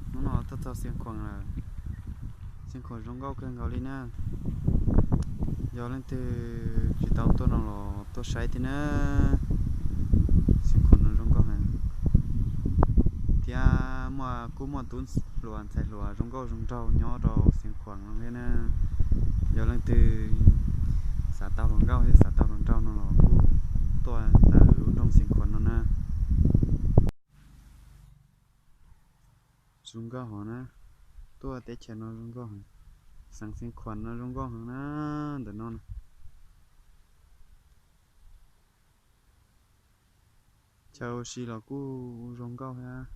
Hnub no tuaj txog Xeev Khuam lawm. Xeev Khuam zoo nkauj kawg nkaus li na. Yog leej twg tsis tau tuaj no los tuaj saib thiab na. Xeev Khuam no zoo nkauj heev. Thiab muaj, kuj muaj tub hluas ntxhais hluas zoo nkauj zoo nraug nyob rau Xeev Khuam no thiab na. Yog leej twg xav tau hluas nkauj thiab xav tau hluas nraug no los kuj tuaj tawm lub nroog Xeev Khuam no na. Zoo nkauj hov na, tuaj teb chaws no zoo nkauj heev. Xeev Khuam no zoo nkauj heev na, ntawm no na. Chaw ua si los kuj zoo nkauj thiab.